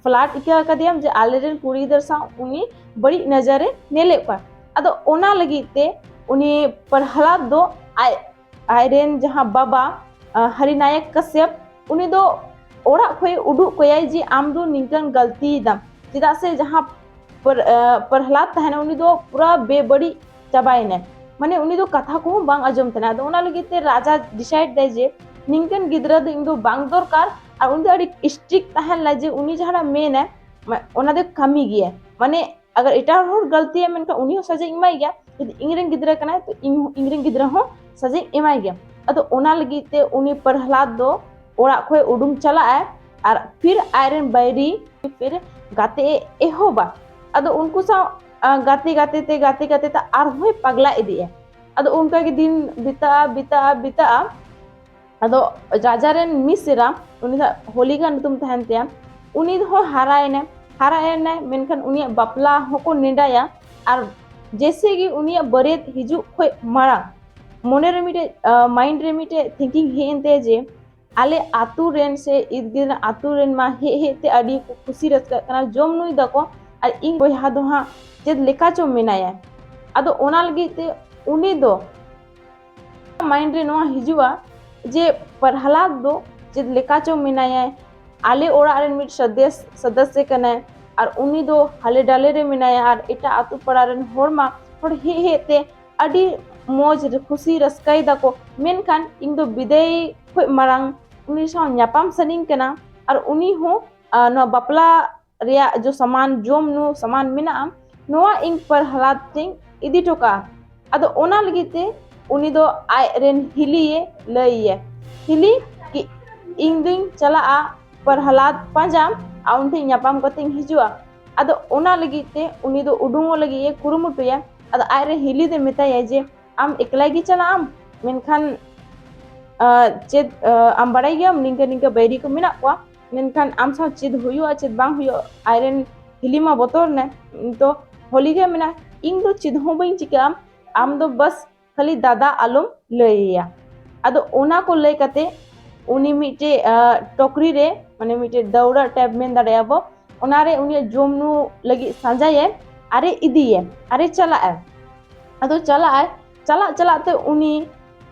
ᱯᱷᱞᱟᱴ ᱤᱠᱟᱹ ᱟᱠᱟᱫᱮᱭᱟᱢ ᱡᱮ ᱟᱞᱮᱨᱮᱱ ᱠᱩᱲᱤ ᱜᱤᱫᱟᱹᱨ ᱥᱟᱶ ᱩᱱᱤ ᱵᱟᱹᱲᱤᱡ ᱱᱚᱡᱚᱨᱮ ᱧᱮᱞᱮᱫ ᱠᱚᱣᱟ᱾ ᱟᱫᱚ ᱚᱱᱟ ᱞᱟᱹᱜᱤᱫ ᱛᱮ ᱩᱱᱤ ᱯᱨᱚᱦᱞᱟᱫ ᱫᱚ ᱟᱡ ᱟᱡᱨᱮᱱ ᱡᱟᱦᱟᱸ ᱵᱟᱵᱟ ᱦᱟᱨᱤᱱᱟᱭᱚᱠ ᱠᱟᱥᱭᱟᱯ, ᱩᱱᱤ ᱫᱚ ᱚᱲᱟᱜ ᱠᱷᱚᱱ ᱩᱰᱩᱠ ᱠᱚᱭᱟᱭ ᱡᱮ ᱟᱢ ᱫᱚ ᱱᱤᱝᱠᱟᱹᱱ ᱜᱟᱹᱞᱛᱤᱭᱮᱫᱟᱢ᱾ ᱪᱮᱫᱟᱜ ᱥᱮ ᱡᱟᱦᱟᱸ ᱯᱨᱚᱦᱞᱟᱫ ᱛᱟᱦᱮᱱᱟ ᱩᱱᱤ ᱫᱚ ᱯᱩᱨᱟ ᱵᱮᱵᱟᱹᱲᱤᱡ ᱪᱟᱵᱟᱭᱮᱱᱟᱭ᱾ ᱢᱟᱱᱮ ᱩᱱᱤ ᱫᱚ ᱠᱟᱛᱷᱟ ᱠᱚᱦᱚᱸ ᱵᱟᱝ ᱟᱸᱡᱚᱢ ᱛᱟᱦᱮᱱᱟ᱾ ᱟᱫᱚ ᱚᱱᱟ ᱞᱟᱹᱜᱤᱫ ᱛᱮ ᱨᱟᱡᱟ ᱰᱤᱥᱟᱭᱤᱰ ᱫᱟᱭ ᱡᱮ ᱱᱤᱝᱠᱟᱹᱱ ᱜᱤᱫᱽᱨᱟᱹ ᱫᱚ ᱤᱧ ᱫᱚ ᱵᱟᱝ ᱫᱚᱨᱠᱟᱨ᱾ ᱟᱨ ᱩᱱᱤ ᱫᱚ ᱟᱹᱰᱤ ᱥᱴᱨᱤᱠᱴ ᱛᱟᱦᱮᱱ ᱞᱟᱭ ᱡᱮ ᱩᱱᱤ ᱡᱟᱦᱟᱱᱟᱜ ᱢᱮᱱᱟᱭ ᱚᱱᱟ ᱫᱚ ᱠᱟᱹᱢᱤ ᱜᱮᱭᱟ᱾ ᱢᱟᱱᱮ ᱟᱜᱟᱨ ᱮᱴᱟᱜ ᱦᱚᱲ ᱜᱟᱹᱞᱛᱤᱭᱟ ᱢᱮᱱᱠᱷᱟᱱ ᱩᱱᱤ ᱦᱚᱸ ᱥᱟᱡᱟᱧ ᱮᱢᱟᱭ ᱜᱮᱭᱟ, ᱡᱩᱫᱤ ᱤᱧ ᱨᱮᱱ ᱜᱤᱫᱽᱨᱟᱹ ᱠᱟᱱᱟᱭ ᱛᱚ ᱤᱧ ᱤᱧ ᱨᱮᱱ ᱜᱤᱫᱽᱨᱟᱹ ᱦᱚᱸ ᱥᱟᱡᱟᱧ ᱮᱢᱟᱭ ᱜᱮᱭᱟ᱾ ᱟᱫᱚ ᱚᱱᱟ ᱞᱟᱹᱜᱤᱫ ᱛᱮ ᱩᱱᱤ ᱯᱨᱚᱦᱞᱟᱫ ᱫᱚ ᱚᱲᱟᱜ ᱠᱷᱚᱱ ᱩᱰᱩᱝ ᱪᱟᱞᱟᱜ ᱟᱭ ᱟᱨ ᱯᱷᱤᱨ ᱟᱡᱨᱮᱱ ᱵᱟᱹᱭᱨᱤ ᱯᱷᱤᱨ ᱜᱟᱛᱮ ᱮ ᱮᱦᱚᱵᱟ᱾ ᱟᱫᱚ ᱩᱱᱠᱩ ᱥᱟᱶ ᱜᱟᱛᱮ ᱜᱟᱛᱮ ᱛᱮ ᱜᱟᱛᱮ ᱜᱟᱛᱮ ᱛᱮ ᱟᱨᱦᱚᱸᱭ ᱯᱟᱜᱽᱞᱟ ᱤᱫᱤᱜᱼᱟ᱾ ᱟᱫᱚ ᱚᱱᱠᱟᱜᱮ ᱫᱤᱱ ᱵᱤᱛᱟᱹᱜᱼᱟ, ᱵᱤᱛᱟᱹᱜᱼᱟ, ᱵᱤᱛᱟᱹᱜᱼᱟ᱾ ᱟᱫᱚ ᱨᱟᱡᱟ ᱨᱮᱱ ᱢᱤᱥᱮᱨᱟ, ᱩᱱᱤ ᱫᱚ ᱦᱳᱞᱤᱠᱟ ᱧᱩᱛᱩᱢ ᱛᱟᱦᱮᱱ ᱛᱟᱭᱟ, ᱩᱱᱤ ᱦᱚᱸ ᱦᱟᱨᱟᱭᱮᱱᱟᱭ᱾ ᱦᱟᱨᱟᱭᱮᱱᱟᱭ ᱢᱮᱱᱠᱷᱟᱱ ᱩᱱᱤᱭᱟᱜ ᱵᱟᱯᱞᱟ ᱦᱚᱸᱠᱚ ᱱᱮᱰᱟᱭᱟ᱾ ᱟᱨ ᱡᱮᱥᱮ ᱜᱮ ᱩᱱᱤᱭᱟᱜ ᱵᱟᱹᱨᱭᱟᱹᱛ ᱦᱤᱡᱩᱜ ᱠᱷᱚᱱ ᱢᱟᱲᱟᱝ ᱢᱚᱱᱮᱨᱮ ᱢᱤᱫᱴᱮᱡ ᱢᱟᱭᱤᱱᱰ ᱨᱮ ᱢᱤᱫᱴᱮᱡ ᱛᱷᱤᱝᱠᱤᱝ ᱦᱮᱡ ᱮᱱ ᱛᱟᱭᱟ ᱡᱮ ᱟᱞᱮ ᱟᱛᱳ ᱨᱮᱱ ᱥᱮ ᱤᱨᱫ ᱜᱤᱨᱫ ᱨᱮᱱ ᱟᱛᱳ ᱨᱮᱱ ᱢᱟ ᱦᱮᱡ ᱦᱮᱡ ᱛᱮ ᱟᱹᱰᱤ ᱠᱚ ᱠᱩᱥᱤ ᱨᱟᱹᱥᱠᱟᱹᱜ ᱠᱟᱱᱟ, ᱡᱚᱢ ᱧᱩᱭ ᱫᱟᱠᱚ, ᱟᱨ ᱤᱧ ᱵᱚᱭᱦᱟ ᱫᱚ ᱦᱟᱸᱜ ᱪᱮᱫ ᱞᱮᱠᱟ ᱪᱚ ᱢᱮᱱᱟᱭᱟ᱾ ᱟᱫᱚ ᱚᱱᱟ ᱞᱟᱹᱜᱤᱫ ᱛᱮ ᱩᱱᱤ ᱫᱚ ᱢᱟᱭᱤᱱᱰ ᱨᱮ ᱱᱚᱣᱟ ᱦᱤᱡᱩᱜᱼᱟ ᱡᱮ ᱯᱨᱚᱦᱞᱟᱫ ᱫᱚ ᱪᱮᱫ ᱞᱮᱠᱟ ᱪᱚ ᱢᱮᱱᱟᱭᱟ, ᱟᱞᱮ ᱚᱲᱟᱜ ᱨᱮᱱ ᱢᱤᱫ ᱥᱚᱫᱚᱥ- ᱥᱚᱫᱚᱥᱥᱚ ᱠᱟᱱᱟᱭ, ᱟᱨ ᱩᱱᱤ ᱫᱚ ᱦᱟᱞᱮ ᱰᱟᱞᱮ ᱨᱮ ᱢᱮᱱᱟᱭᱟ ᱟᱨ ᱮᱴᱟᱜ ᱟᱛᱳ ᱯᱟᱲᱟ ᱨᱮᱱ ᱦᱚᱲ ᱢᱟ ᱦᱚᱲ ᱦᱮᱡ ᱦᱮᱡ ᱛᱮ ᱟᱹᱰᱤ ᱢᱚᱡᱽ ᱠᱷᱩᱥᱤ ᱨᱟᱹᱥᱠᱟᱹᱭ ᱫᱟᱠᱚ, ᱢᱮᱱᱠᱷᱟᱱ ᱤᱧ ᱫᱚ ᱵᱤᱫᱟᱹᱭ ᱠᱷᱚᱱ ᱢᱟᱲᱟᱝ ᱩᱱᱤ ᱥᱟᱶ ᱧᱟᱯᱟᱢ ᱥᱟᱱᱟᱧ ᱠᱟᱱᱟ ᱟᱨ ᱩᱱᱤ ᱦᱚᱸ ᱱᱚᱣᱟ ᱵᱟᱯᱞᱟ ᱨᱮᱭᱟᱜ ᱡᱚ ᱥᱟᱢᱟᱱ, ᱡᱚᱢ ᱧᱩ ᱥᱟᱢᱟᱱ ᱢᱮᱱᱟᱜᱼᱟ, ᱱᱚᱣᱟ ᱤᱧ ᱯᱨᱚᱦᱞᱟᱫ ᱴᱷᱮᱱ ᱤᱫᱤ ᱦᱚᱴᱚ ᱠᱟᱜᱼᱟ᱾ ᱟᱫᱚ ᱚᱱᱟ ᱞᱟᱹᱜᱤᱫ ᱛᱮ ᱩᱱᱤ ᱫᱚ ᱟᱡ ᱨᱮᱱ ᱦᱤᱞᱤᱭᱮ ᱞᱟᱹᱭ ᱟᱭᱟ, ᱦᱤᱞᱤ, ᱠᱤ ᱤᱧ ᱫᱩᱧ ᱪᱟᱞᱟᱜᱼᱟ ᱯᱨᱚᱦᱞᱟᱫ ᱯᱟᱸᱡᱟ, ᱟᱨ ᱩᱱ ᱴᱷᱮᱱ ᱧᱟᱯᱟᱢ ᱠᱟᱛᱮᱧ ᱦᱤᱡᱩᱜᱼᱟ᱾ ᱟᱫᱚ ᱚᱱᱟ ᱞᱟᱹᱜᱤᱫ ᱛᱮ ᱩᱱᱤ ᱫᱚ ᱩᱰᱩᱝᱚᱜ ᱞᱟᱹᱜᱤᱫ ᱮ ᱠᱩᱨᱩᱢᱩᱴᱩᱭᱟ᱾ ᱟᱫᱚ ᱟᱡᱨᱮᱱ ᱦᱤᱞᱤ ᱫᱚᱭ ᱢᱮᱛᱟᱭᱟ ᱡᱮ, "ᱟᱢ ᱮᱠᱞᱟ ᱜᱮ ᱪᱟᱞᱟᱜ ᱟᱢ, ᱢᱮᱱᱠᱷᱟᱱ ᱟᱸ, ᱪᱮᱫ, ᱟᱸ, ᱟᱢ ᱵᱟᱲᱟᱭ ᱜᱮᱭᱟᱢ ᱱᱤᱝᱠᱟᱹ ᱱᱤᱝᱠᱟᱹ ᱵᱟᱹᱭᱨᱤ ᱠᱚ ᱢᱮᱱᱟᱜ ᱠᱚᱣᱟ, ᱢᱮᱱᱠᱷᱟᱱ ᱟᱢ ᱥᱟᱶ ᱪᱮᱫ ᱦᱩᱭᱩᱜᱼᱟ ᱪᱮᱫ ᱵᱟᱝ ᱦᱩᱭᱩᱜᱼᱟ?" ᱟᱡᱨᱮᱱ ᱦᱤᱞᱤ ᱢᱟ ᱵᱚᱛᱚᱨ ᱮᱱᱟᱭ᱾ ᱛᱚ ᱦᱚᱞᱤ ᱜᱮ ᱢᱮᱱᱟ, "ᱤᱧ ᱫᱚ ᱪᱮᱫ ᱦᱚᱸ ᱵᱟᱹᱧ ᱪᱤᱠᱟᱹᱜᱼᱟ, ᱟᱢ ᱫᱚ ᱵᱟᱥ ᱠᱷᱟᱹᱞᱤ ᱫᱟᱫᱟ ᱟᱞᱚᱢ ᱞᱟᱹᱭ ᱟᱭᱟ᱾" ᱟᱫᱚ ᱚᱱᱟ ᱠᱚ ᱞᱟᱹᱭ ᱠᱟᱛᱮ ᱩᱱᱤ ᱢᱤᱫᱴᱮᱡ, ᱟᱸ, ᱴᱚᱠᱨᱤ ᱨᱮ, ᱢᱟᱱᱮ ᱢᱤᱫᱴᱮᱡ ᱫᱟᱹᱣᱲᱟᱹ type ᱢᱮᱱ ᱫᱟᱲᱮᱭᱟᱜᱼᱟ ᱵᱚ, ᱚᱱᱟᱨᱮ ᱩᱱᱤᱭᱟᱜ ᱡᱚᱢ ᱧᱩ ᱞᱟᱹᱜᱤᱫ ᱥᱟᱡᱟᱭᱟᱭ, ᱟᱨᱮ ᱤᱫᱤᱭᱟᱭ, ᱟᱨᱮ ᱪᱟᱞᱟᱜᱼᱟᱭ᱾ ᱟᱫᱚ ᱪᱟᱞᱟᱜᱼᱟᱭ, ᱪᱟᱞᱟᱜ ᱪᱟᱞᱟᱜ ᱛᱮ ᱩᱱᱤ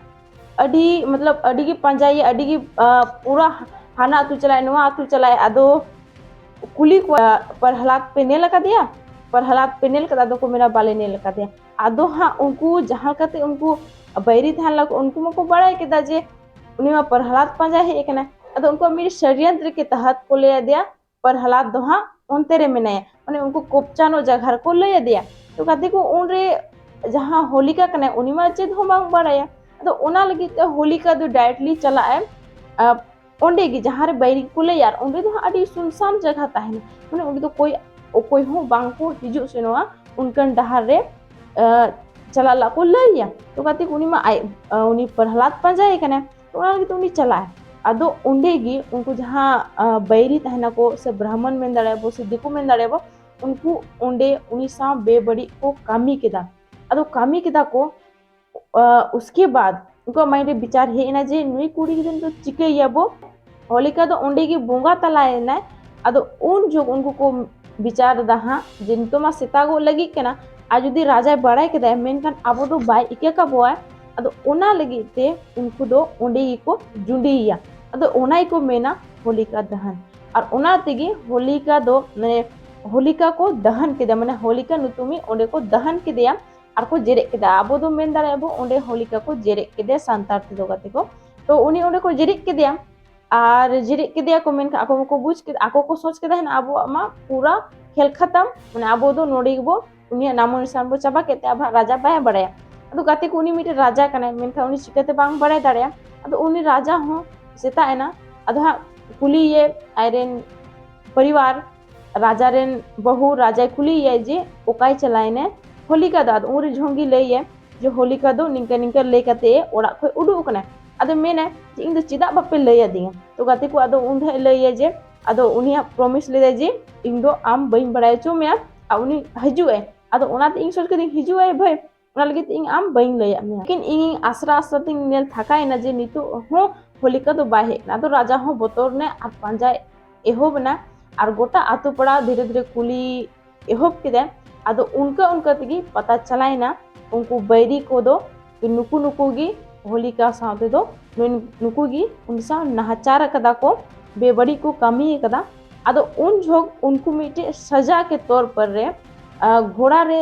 ᱟᱹᱰᱤ, ᱢᱚᱛᱞᱚᱵ, ᱟᱹᱰᱤ ᱜᱮ ᱯᱟᱸᱡᱟᱭᱮᱭᱟ, ᱟᱹᱰᱤ ᱜᱮ, ᱟᱸ, ᱯᱩᱨᱟ ᱦᱟᱱᱟ ᱟᱹᱛᱩ ᱪᱟᱞᱟᱜᱼᱟᱭ, ᱱᱚᱣᱟ ᱟᱹᱛᱩ ᱪᱟᱞᱟᱜᱼᱟᱭ᱾ ᱟᱫᱚ ᱠᱩᱞᱤ ᱠᱚᱣᱟ, "ᱯᱨᱚᱦᱞᱟᱫ ᱯᱮ ᱧᱮᱞ ᱟᱠᱟᱫᱮᱭᱟ?" ᱯᱨᱚᱦᱞᱟᱫ ᱯᱮ ᱧᱮᱞ ᱠᱟᱫᱟ? ᱟᱫᱚ ᱠᱚ ᱢᱮᱱᱟ, "ᱵᱟᱞᱮ ᱧᱮᱞ ᱟᱠᱟᱫᱮᱭᱟ᱾" ᱟᱫᱚ ᱦᱟᱸᱜ ᱩᱱᱠᱩ ᱡᱟᱦᱟᱸ ᱞᱮᱠᱟᱛᱮ ᱩᱱᱠᱩ ᱵᱟᱹᱭᱨᱤ ᱛᱟᱦᱮᱱ ᱞᱟᱹᱜᱤᱫ, ᱩᱱᱠᱩ ᱢᱟᱠᱚ ᱵᱟᱲᱟᱭ ᱠᱮᱫᱟ ᱡᱮ ᱩᱱᱤ ᱢᱟ ᱯᱨᱚᱦᱞᱟᱫ ᱯᱟᱸᱡᱟ ᱦᱮᱡ ᱟᱠᱟᱱᱟ᱾ ᱟᱫᱚ ᱩᱱᱠᱩᱣᱟᱜ ᱢᱤᱫ ᱥᱚᱲᱭᱚᱱᱛᱨᱚ ᱠᱮ ᱛᱟᱦᱟᱛ ᱠᱚ ᱞᱟᱹᱭ ᱟᱫᱮᱭᱟ, ᱯᱨᱚᱦᱞᱟᱫ ᱫᱚ ᱦᱟᱸᱜ ᱚᱱᱛᱮ ᱨᱮ ᱢᱮᱱᱟᱭᱟ, ᱢᱟᱱᱮ ᱩᱱᱠᱩ ᱠᱚᱯᱪᱟᱱᱚᱜ ᱡᱟᱭᱜᱟ ᱨᱮᱠᱚ ᱞᱟᱹᱭ ᱟᱫᱮᱭᱟ᱾ ᱛᱚ ᱜᱟᱛᱮ ᱠᱚ, ᱩᱱᱨᱮ ᱡᱟᱦᱟᱸ ᱦᱳᱞᱤᱠᱟ ᱠᱟᱱᱟᱭ, ᱩᱱᱤ ᱢᱟ ᱪᱮᱫ ᱦᱚᱸ ᱵᱟᱝ ᱵᱟᱲᱟᱭᱟ᱾ ᱟᱫᱚ ᱚᱱᱟ ᱞᱟᱹᱜᱤᱫ ᱛᱮ ᱦᱳᱞᱤᱠᱟ ᱫᱚ directly ᱪᱟᱞᱟᱜ ᱟᱭ, ᱟᱸ, ᱚᱸᱰᱮ ᱜᱮ ᱡᱟᱦᱟᱸ ᱨᱮ ᱵᱟᱹᱭᱨᱤ ᱠᱚ ᱞᱟᱹᱭᱟ, ᱟᱨ ᱚᱸᱰᱮ ᱫᱚ ᱦᱟᱸᱜ ᱟᱹᱰᱤ ᱥᱩᱱᱥᱟᱱ ᱡᱟᱭᱜᱟ ᱛᱟᱦᱮᱱᱟ, ᱢᱟᱱᱮ ᱚᱸᱰᱮ ᱫᱚ ᱚᱠᱚᱭ, ᱚᱠᱚᱭ ᱦᱚᱸ ᱵᱟᱝ ᱠᱚ ᱦᱤᱡᱩᱜ ᱥᱮᱱᱚᱜᱼᱟ, ᱚᱱᱠᱟᱱ ᱰᱟᱦᱟᱨ ᱨᱮ, ᱟᱸ, ᱪᱟᱞᱟᱜ ᱞᱟᱜ ᱠᱚ ᱞᱟᱹᱭᱟ᱾ ᱛᱚ ᱜᱟᱛᱮ ᱠᱚ, ᱩᱱᱤ ᱢᱟ ᱟᱡ, ᱟᱸ, ᱩᱱᱤ ᱯᱨᱚᱦᱞᱟᱫ ᱯᱟᱸᱡᱟᱭᱮ ᱠᱟᱱᱟᱭ, ᱛᱚ ᱚᱱᱟ ᱞᱟᱹᱜᱤᱫ ᱛᱮ ᱩᱱᱤ ᱪᱟᱞᱟᱜᱼᱟᱭ᱾ ᱟᱫᱚ ᱚᱸᱰᱮ ᱜᱮ ᱩᱱᱠᱩ ᱡᱟᱦᱟᱸ, ᱟᱸ, ᱵᱟᱹᱭᱨᱤ ᱛᱟᱦᱮᱱᱟᱠᱚ, ᱥᱮ ᱵᱨᱟᱦᱢᱚᱱ ᱢᱮᱱ ᱫᱟᱲᱮᱭᱟᱵᱚ, ᱥᱮ ᱫᱤᱠᱩ ᱢᱮᱱ ᱫᱟᱲᱮᱭᱟᱵᱚ, ᱩᱱᱠᱩ ᱚᱸᱰᱮ ᱩᱱᱤ ᱥᱟᱶ ᱵᱮᱵᱟᱹᱲᱤᱡ ᱠᱚ ᱠᱟᱹᱢᱤ ᱠᱮᱫᱟ᱾ ᱟᱫᱚ ᱠᱟᱹᱢᱤ ᱠᱮᱫᱟ ᱠᱚ, ᱟᱸ, ᱩᱥᱠᱮ ᱵᱟᱫ ᱩᱱᱠᱩᱣᱟᱜ mind ᱨᱮ ᱵᱤᱪᱟᱨ ᱦᱮᱡ ᱮᱱᱟ ᱡᱮ ᱱᱩᱭ ᱠᱩᱲᱤ ᱜᱤᱫᱽᱨᱟᱹ ᱫᱚ ᱪᱤᱠᱟᱹᱭᱮᱭᱟᱵᱚ? ᱦᱳᱞᱤᱠᱟ ᱫᱚ ᱚᱸᱰᱮ ᱜᱮ ᱵᱚᱸᱜᱟ ᱛᱟᱞᱟᱭᱮᱱᱟᱭ᱾ ᱟᱫᱚ ᱩᱱ ᱡᱚᱠᱷᱚᱱ ᱩᱱᱠᱩ ᱠᱚ ᱵᱤᱪᱟᱨ ᱮᱫᱟ ᱦᱟᱸᱜ ᱡᱮ ᱱᱤᱛᱚᱜ ᱢᱟ ᱥᱮᱛᱟᱜᱚᱜ ᱞᱟᱹᱜᱤᱫ ᱠᱟᱱᱟ, ᱟᱨ ᱡᱩᱫᱤ ᱨᱟᱡᱟᱭ ᱵᱟᱲᱟᱭ ᱠᱮᱫᱟᱭ, ᱢᱮᱱᱠᱷᱟᱱ ᱟᱵᱚ ᱫᱚ ᱵᱟᱭ ᱤᱠᱟᱹ ᱠᱟᱵᱚᱣᱟᱭ᱾ ᱟᱫᱚ ᱚᱱᱟ ᱞᱟᱹᱜᱤᱫ ᱛᱮ ᱩᱱᱠᱩ ᱫᱚ ᱚᱸᱰᱮ ᱜᱮᱠᱚ ᱡᱩᱸᱰᱤᱭᱮᱭᱟ᱾ ᱟᱫᱚ ᱚᱱᱟ ᱜᱮᱠᱚ ᱢᱮᱱᱟ ᱦᱳᱞᱤᱠᱟ ᱫᱟᱦᱟᱱ᱾ ᱟᱨ ᱚᱱᱟ ᱛᱮᱜᱮ ᱦᱳᱞᱤᱠᱟ ᱫᱚ, ᱢᱟᱱᱮ, ᱦᱳᱞᱤᱠᱟ ᱠᱚ ᱫᱟᱦᱟᱱ ᱠᱮᱫᱟ, ᱢᱟᱱᱮ ᱦᱳᱞᱤᱠᱟ ᱧᱩᱛᱩᱢᱤᱡ ᱚᱸᱰᱮ ᱠᱚ ᱫᱟᱦᱟᱱ ᱠᱮᱫᱮᱭᱟ᱾ ᱟᱨ ᱠᱚ ᱡᱮᱨᱮᱫ ᱠᱮᱫᱟ᱾ ᱟᱵᱚ ᱫᱚ ᱢᱮᱱ ᱫᱟᱲᱮᱭᱟᱜᱼᱟ ᱵᱚ ᱚᱸᱰᱮ ᱦᱳᱞᱤᱠᱟ ᱠᱚ ᱡᱮᱨᱮᱫ ᱠᱮᱫᱮᱭᱟ, ᱥᱟᱱᱛᱟᱲ ᱛᱮᱫᱚ ᱜᱟᱛᱮ ᱠᱚ᱾ ᱛᱚ ᱩᱱᱤ ᱚᱸᱰᱮ ᱠᱚ ᱡᱮᱨᱮᱫ ᱠᱮᱫᱮᱭᱟ, ᱟᱨ ᱡᱮᱨᱮᱫ ᱠᱮᱫᱮᱭᱟ ᱠᱚ, ᱢᱮᱱᱠᱷᱟᱱ ᱟᱠᱚ ᱢᱟᱠᱚ ᱵᱩᱡᱽ ᱠᱮᱫ, ᱟᱠᱚ ᱠᱚ ᱥᱚᱪ ᱠᱮᱫᱟ, ᱦᱮᱸ, ᱟᱵᱚᱣᱟᱜ ᱢᱟ ᱯᱩᱨᱟ ᱠᱷᱮᱞ ᱠᱷᱟᱛᱟᱢ, ᱢᱟᱱᱮ ᱟᱵᱚ ᱫᱚ ᱱᱚᱰᱮ ᱜᱮᱵᱚ, ᱩᱱᱤᱭᱟᱜ ᱱᱟᱢᱚ ᱱᱤᱥᱟᱱ ᱵᱚ ᱪᱟᱵᱟ ᱠᱮᱫ ᱛᱮ ᱟᱵᱚᱣᱟᱜ ᱨᱟᱡᱟ ᱵᱟᱭ ᱵᱟᱲᱟᱭᱟ᱾ ᱟᱫᱚ ᱜᱟᱛᱮ ᱠᱚ, ᱩᱱᱤ ᱢᱤᱫᱴᱮᱱ ᱨᱟᱡᱟ ᱠᱟᱱᱟᱭ, ᱢᱮᱱᱠᱷᱟᱱ ᱩᱱᱤ ᱪᱤᱠᱟᱹᱛᱮ ᱵᱟᱝ ᱵᱟᱲᱟᱭ ᱫᱟᱲᱮᱭᱟᱜᱼᱟ? ᱟᱫᱚ ᱩᱱᱤ ᱨᱟᱡᱟ ᱦᱚᱸ ᱥᱮᱛᱟᱜ ᱮᱱᱟ, ᱟᱫᱚ ᱦᱟᱸᱜ ᱠᱩᱞᱤᱭᱮ ᱟᱡᱨᱮᱱ ᱯᱚᱨᱤᱵᱟᱨ, ᱨᱟᱡᱟ ᱨᱮᱱ ᱵᱟᱹᱦᱩ ᱨᱟᱡᱟᱭ ᱠᱩᱞᱤᱭᱮᱭᱟ ᱡᱮ ᱚᱠᱟᱭ ᱪᱟᱞᱟᱣᱮᱱᱟ ᱦᱳᱞᱤᱠᱟ ᱫᱚ᱾ ᱟᱫᱚ ᱩᱱᱨᱮ ᱡᱷᱚᱝᱜᱤ ᱞᱟᱹᱭᱟᱭ ᱡᱮ ᱦᱳᱞᱤᱠᱟ ᱫᱚ ᱱᱤᱝᱠᱟᱹ ᱱᱤᱝᱠᱟᱹ ᱞᱟᱹᱭ ᱠᱟᱛᱮ ᱚᱲᱟᱜ ᱠᱷᱚᱱ ᱩᱰᱩᱠ ᱟᱠᱟᱱᱟᱭ᱾ ᱟᱫᱚ ᱢᱮᱱᱟᱭ ᱡᱮ ᱤᱧ ᱫᱚ ᱪᱮᱫᱟᱜ ᱵᱟᱯᱮ ᱞᱟᱹᱭ ᱟᱹᱫᱤᱧᱟ? ᱛᱚ ᱜᱟᱛᱮ ᱠᱚ, ᱟᱫᱚ ᱩᱱ ᱦᱟᱸᱜ ᱞᱟᱹᱭᱟᱭ ᱡᱮ ᱟᱫᱚ ᱩᱱᱤᱭᱟᱜ ᱯᱨᱚᱢᱤᱥ ᱞᱮᱫᱟᱭ ᱡᱮ ᱤᱧ ᱫᱚ ᱟᱢ ᱵᱟᱹᱧ ᱵᱟᱲᱟᱭ ᱦᱚᱪᱚ ᱢᱮᱭᱟ, ᱟᱨ ᱩᱱᱤ ᱦᱤᱡᱩᱜ ᱟᱭ᱾ ᱟᱫᱚ ᱚᱱᱟᱛᱮ ᱤᱧ ᱥᱚᱪ ᱠᱮᱫᱟᱹᱧ ᱦᱤᱡᱩᱜ ᱟᱭ ᱵᱷᱟᱹᱭ, ᱚᱱᱟ ᱞᱟᱹᱜᱤᱫ ᱛᱮ ᱤᱧ ᱟᱢ ᱵᱟᱹᱧ ᱞᱟᱹᱭᱟᱫ ᱢᱮᱭᱟ᱾ ᱞᱮᱠᱤᱱ ᱤᱧ ᱟᱥᱨᱟ ᱟᱥᱨᱟ ᱛᱤᱧ ᱧᱮᱞ ᱛᱷᱟᱠᱟᱭᱮᱱᱟ ᱡᱮ ᱱᱤᱛᱚᱜ ᱦᱚᱸ ᱦᱳᱞᱤᱠᱟ ᱫᱚ ᱵᱟᱭ ᱦᱮᱡ ᱮᱱᱟ᱾ ᱟᱫᱚ ᱨᱟᱡᱟ ᱦᱚᱸ ᱵᱚᱛᱚᱨ ᱮᱱᱟᱭ ᱟᱨ ᱯᱟᱸᱡᱟᱭ ᱮᱦᱚᱵ ᱮᱱᱟ᱾ ᱟᱨ ᱜᱚᱴᱟ ᱟᱛᱳ ᱯᱟᱲᱟ ᱫᱷᱤᱨᱮ ᱫᱷᱤᱨᱮ ᱠᱩᱞᱤ ᱮᱦᱚᱵ ᱠᱮᱫᱟᱭ᱾ ᱟᱫᱚ ᱚᱱᱠᱟ ᱚᱱᱠᱟ ᱛᱮᱜᱮ ᱯᱟᱛᱟ ᱪᱟᱞᱟᱣᱮᱱᱟ ᱩᱱᱠᱩ ᱵᱟᱹᱭᱨᱤ ᱠᱚᱫᱚ ᱱᱩᱠᱩ ᱱᱩᱠᱩ ᱜᱮ ᱦᱳᱞᱤᱠᱟ ᱥᱟᱶ ᱛᱮᱫᱚ ᱱᱩᱭ- ᱱᱩᱠᱩ ᱜᱮ ᱩᱱᱤ ᱥᱟᱶ ᱱᱟᱦᱟᱪᱟᱨ ᱟᱠᱟᱫᱟ ᱠᱚ, ᱵᱮᱵᱟᱹᱲᱤᱡ ᱠᱚ ᱠᱟᱹᱢᱤ ᱟᱠᱟᱫᱟ᱾ ᱟᱫᱚ ᱩᱱ ᱡᱚᱦᱚᱜ ᱩᱱᱠᱩ ᱢᱤᱫᱴᱮᱡ ᱥᱟᱡᱟ ᱠᱮ ᱛᱚᱨ ᱯᱚᱨ ᱨᱮ, ᱟ, ᱜᱷᱚᱲᱟ ᱨᱮ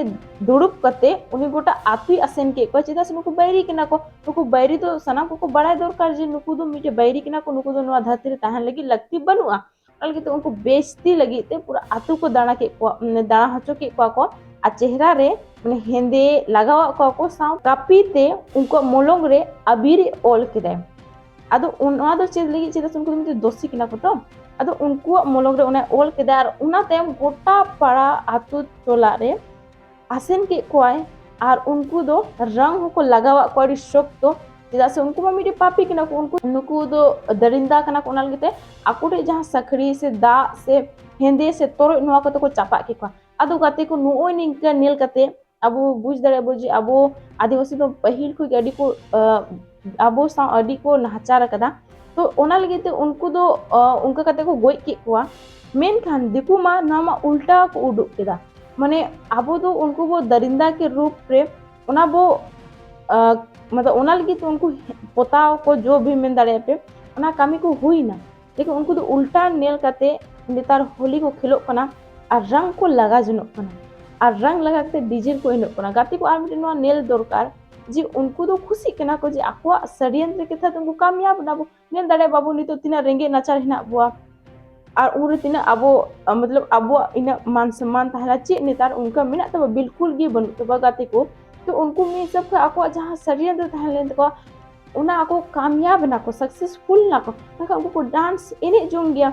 ᱫᱩᱲᱩᱵ ᱠᱟᱛᱮ ᱩᱱᱤ ᱜᱚᱴᱟ ᱟᱛᱳᱭ ᱟᱥᱮᱱ ᱠᱮᱫ ᱠᱚᱣᱟ᱾ ᱪᱮᱫᱟᱜ ᱥᱮ ᱱᱩᱠᱩ ᱵᱟᱹᱭᱨᱤ ᱠᱟᱱᱟ ᱠᱚ, ᱱᱩᱠᱩ ᱵᱟᱹᱭᱨᱤ ᱫᱚ ᱥᱟᱱᱟᱢ ᱠᱚᱠᱚ ᱵᱟᱲᱟᱭ ᱫᱚᱨᱠᱟᱨ ᱡᱮ ᱱᱩᱠᱩ ᱫᱚ ᱢᱤᱫᱴᱮᱡ ᱵᱟᱹᱭᱨᱤ ᱠᱟᱱᱟ ᱠᱚ, ᱱᱩᱠᱩ ᱫᱚ ᱱᱚᱣᱟ ᱫᱷᱟᱹᱨᱛᱤ ᱨᱮ ᱛᱟᱦᱮᱱ ᱞᱟᱹᱜᱤᱫ ᱞᱟᱹᱠᱛᱤ ᱵᱟᱹᱱᱩᱜᱼᱟ᱾ ᱚᱱᱟ ᱞᱟᱹᱜᱤᱫ ᱛᱮ ᱩᱱᱠᱩ ᱵᱮᱥᱛᱤ ᱞᱟᱹᱜᱤᱫ ᱛᱮ ᱯᱩᱨᱟᱹ ᱟᱛᱳ ᱠᱚ ᱫᱟᱬᱟ ᱠᱮᱫ ᱠᱚᱣᱟ, ᱢᱟᱱᱮ ᱫᱟᱬᱟ ᱦᱚᱪᱚ ᱠᱮᱫ ᱠᱚᱣᱟ ᱠᱚ᱾ ᱟᱨ ᱪᱮᱦᱨᱟ ᱨᱮ ᱢᱟᱱᱮ ᱦᱮᱸᱫᱮ ᱞᱟᱜᱟᱣᱟᱜ ᱠᱚᱣᱟ ᱠᱚ, ᱥᱟᱶ ᱠᱟᱹᱯᱤ ᱛᱮ ᱩᱱᱠᱩᱣᱟᱜ ᱢᱚᱞᱚᱝ ᱨᱮ ᱟᱵᱤᱨ ᱮ ᱚᱞ ᱠᱮᱫᱟᱭ᱾ ᱟᱫᱚ ᱩᱱ- ᱱᱚᱣᱟ ᱫᱚ ᱪᱮᱫ ᱞᱟᱹᱜᱤᱫ? ᱪᱮᱫᱟᱜ ᱥᱮ ᱩᱱᱠᱩ ᱫᱚ ᱢᱤᱫᱴᱮᱡ ᱫᱳᱥᱤ ᱠᱟᱱᱟ ᱠᱚ ᱛᱚ᱾ ᱟᱫᱚ ᱩᱱᱠᱩᱣᱟᱜ ᱢᱚᱞᱚᱝ ᱨᱮ ᱚᱱᱟᱭ ᱚᱞ ᱠᱮᱫᱟ ᱟᱨ ᱚᱱᱟ ᱛᱟᱭᱚᱢ ᱜᱚᱴᱟ ᱯᱟᱲᱟ ᱟᱛᱳ ᱴᱚᱞᱟ ᱨᱮ ᱟᱥᱮᱱ ᱠᱮᱫ ᱠᱚᱣᱟᱭ᱾ ᱟᱨ ᱩᱱᱠᱩ ᱫᱚ ᱨᱟᱝ ᱦᱚᱸᱠᱚ ᱞᱟᱜᱟᱣᱟᱜ ᱠᱚᱣᱟ ᱟᱹᱰᱤ ᱥᱚᱠᱛᱚ, ᱪᱮᱫᱟᱜ ᱥᱮ ᱩᱱᱠᱩ ᱢᱟ ᱢᱤᱫᱴᱮᱡ ᱯᱟᱯᱤ ᱠᱟᱱᱟ ᱠᱚ, ᱩᱱᱠᱩ ᱱᱩᱠᱩ ᱫᱚ ᱫᱟᱨᱤᱱᱫᱟ ᱠᱟᱱᱟ ᱠᱚ᱾ ᱚᱱᱟ ᱞᱟᱹᱜᱤᱫ ᱛᱮ ᱟᱠᱚ ᱴᱷᱮᱡ ᱡᱟᱦᱟᱸ ᱥᱟᱹᱠᱷᱲᱤ ᱥᱮ ᱫᱟᱜ ᱥᱮ ᱦᱮᱸᱫᱮ ᱥᱮ ᱛᱚᱨᱚᱡ ᱱᱚᱣᱟ ᱠᱚᱛᱮ ᱠᱚ ᱪᱟᱯᱟᱫ ᱠᱮᱫ ᱠᱚᱣᱟ᱾ ᱟᱫᱚ ᱜᱟᱛᱮ ᱠᱚ, ᱱᱚᱜᱼᱚᱭ ᱱᱤᱝᱠᱟᱹ ᱧᱮᱞ ᱠᱟᱛᱮ ᱟᱵᱚ ᱵᱩᱡᱽ ᱫᱟᱲᱮᱭᱟᱜᱼᱟ ᱵᱚ ᱡᱮ ᱟᱵᱚ ᱟᱹᱫᱤᱵᱟᱹᱥᱤ ᱫᱚ ᱯᱟᱹᱦᱤᱞ ᱠᱷᱚᱱ ᱜᱮ ᱟᱹᱰᱤ ᱠᱚ, ᱟᱸ, ᱟᱵᱚ ᱥᱟᱶ ᱟᱹᱰᱤ ᱠᱚ ᱱᱟᱦᱟᱪᱟᱨ ᱟᱠᱟᱫᱟ᱾ ᱛᱚ ᱚᱱᱟ ᱞᱟᱹᱜᱤᱫ ᱛᱮ ᱩᱱᱠᱩ ᱫᱚ, ᱟᱸ, ᱚᱱᱠᱟ ᱠᱟᱛᱮ ᱠᱚ ᱜᱚᱡ ᱠᱮᱫ ᱠᱚᱣᱟ᱾ ᱢᱮᱱᱠᱷᱟᱱ ᱫᱤᱠᱩ ᱢᱟ ᱱᱚᱣᱟ ᱢᱟ ᱩᱞᱴᱟ ᱠᱚ ᱩᱫᱩᱜ ᱠᱮᱫᱟ᱾ ᱢᱟᱱᱮ ᱟᱵᱚ ᱫᱚ ᱩᱱᱠᱩ ᱵᱚ ᱫᱟᱨᱤᱱᱫᱟ ᱠᱮ ᱨᱩᱯ ᱨᱮ ᱚᱱᱟ ᱵᱚ, ᱟᱸ, ᱢᱚᱛᱞᱚᱵ ᱚᱱᱟ ᱞᱟᱹᱜᱤᱫ ᱛᱮ ᱩᱱᱠᱩ ᱯᱚᱛᱟᱣ ᱠᱚ ᱡᱚ ᱵᱷᱤᱢ ᱢᱮᱱ ᱫᱟᱲᱮᱭᱟᱜᱼᱟ ᱯᱮ, ᱚᱱᱟ ᱠᱟᱹᱢᱤ ᱠᱚ ᱦᱩᱭᱱᱟ᱾ ᱞᱮᱠᱤᱱ ᱩᱱᱠᱩ ᱫᱚ ᱩᱞᱴᱟ ᱧᱮᱞ ᱠᱟᱛᱮ ᱱᱮᱛᱟᱨ ᱦᱳᱞᱤ ᱠᱚ ᱠᱷᱮᱞᱳᱜ ᱠᱟᱱᱟ ᱟᱨ ᱨᱟᱝ ᱠᱚ ᱞᱟᱜᱟ ᱡᱚᱱᱚᱜ ᱠᱟᱱᱟ᱾ ᱟᱨ ᱨᱟᱝ ᱞᱟᱜᱟ ᱠᱟᱛᱮ ᱰᱤᱡᱮ ᱠᱚ ᱮᱱᱮᱡ ᱠᱟᱱᱟ᱾ ᱜᱟᱛᱮ ᱠᱚ, ᱟᱨ ᱢᱤᱫᱴᱮᱱ ᱱᱚᱣᱟ ᱧᱮᱞ ᱫᱚᱨᱠᱟᱨ ᱡᱮ ᱩᱱᱠᱩ ᱫᱚ ᱠᱷᱩᱥᱤᱜ ᱠᱟᱱᱟ ᱠᱚ ᱡᱮ ᱟᱠᱚᱣᱟᱜ ᱥᱟᱹᱲᱤᱭᱟᱹᱱ ᱨᱮ ᱠᱟᱛᱷᱟ ᱫᱚ ᱩᱱᱠᱩ ᱠᱟᱢᱭᱟᱵ ᱮᱱᱟ ᱵᱚ᱾ ᱧᱮᱞ ᱫᱟᱲᱮᱭᱟᱜ ᱵᱟᱵᱚ ᱱᱤᱛᱚᱜ ᱛᱤᱱᱟᱹᱜ ᱨᱮᱸᱜᱮᱡ ᱱᱟᱪᱟᱨ ᱦᱮᱱᱟᱜ ᱵᱚᱣᱟ᱾ ᱟᱨ ᱩᱱᱨᱮ ᱛᱤᱱᱟᱹᱜ ᱟᱵᱚ, ᱢᱚᱛᱞᱚᱵ ᱟᱵᱚᱣᱟᱜ ᱤᱱᱟᱹᱜ ᱢᱟᱱ ᱥᱚᱢᱢᱟᱱ ᱛᱟᱦᱮᱱᱟ, ᱪᱮᱫ ᱱᱮᱛᱟᱨ ᱚᱱᱠᱟ ᱢᱮᱱᱟᱜ ᱛᱟᱵᱚ? ᱵᱤᱞᱠᱩᱞ ᱜᱮ ᱵᱟᱹᱱᱩᱜ ᱛᱟᱵᱚ ᱜᱟᱛᱮ ᱠᱚ᱾ ᱛᱚ ᱩᱱᱠᱩ ᱢᱤᱫ ᱦᱤᱥᱟᱹᱵ ᱠᱷᱚᱱ ᱟᱠᱚᱣᱟᱜ ᱡᱟᱦᱟᱸ ᱥᱟᱹᱲᱤᱭᱟᱹᱱ ᱨᱮ ᱛᱟᱦᱮᱸ ᱞᱮᱱ ᱛᱟᱠᱚᱣᱟ, ᱚᱱᱟ ᱟᱠᱚ ᱠᱟᱢᱭᱟᱵ ᱮᱱᱟ ᱠᱚ, ᱥᱟᱠᱥᱮᱥᱯᱷᱩᱞ ᱮᱱᱟ ᱠᱚ᱾ ᱢᱮᱱᱠᱷᱟᱱ ᱩᱱᱠᱩ ᱠᱚ ᱰᱟᱱᱥ ᱮᱱᱮᱡ ᱡᱚᱝ ᱜᱮᱭᱟ᱾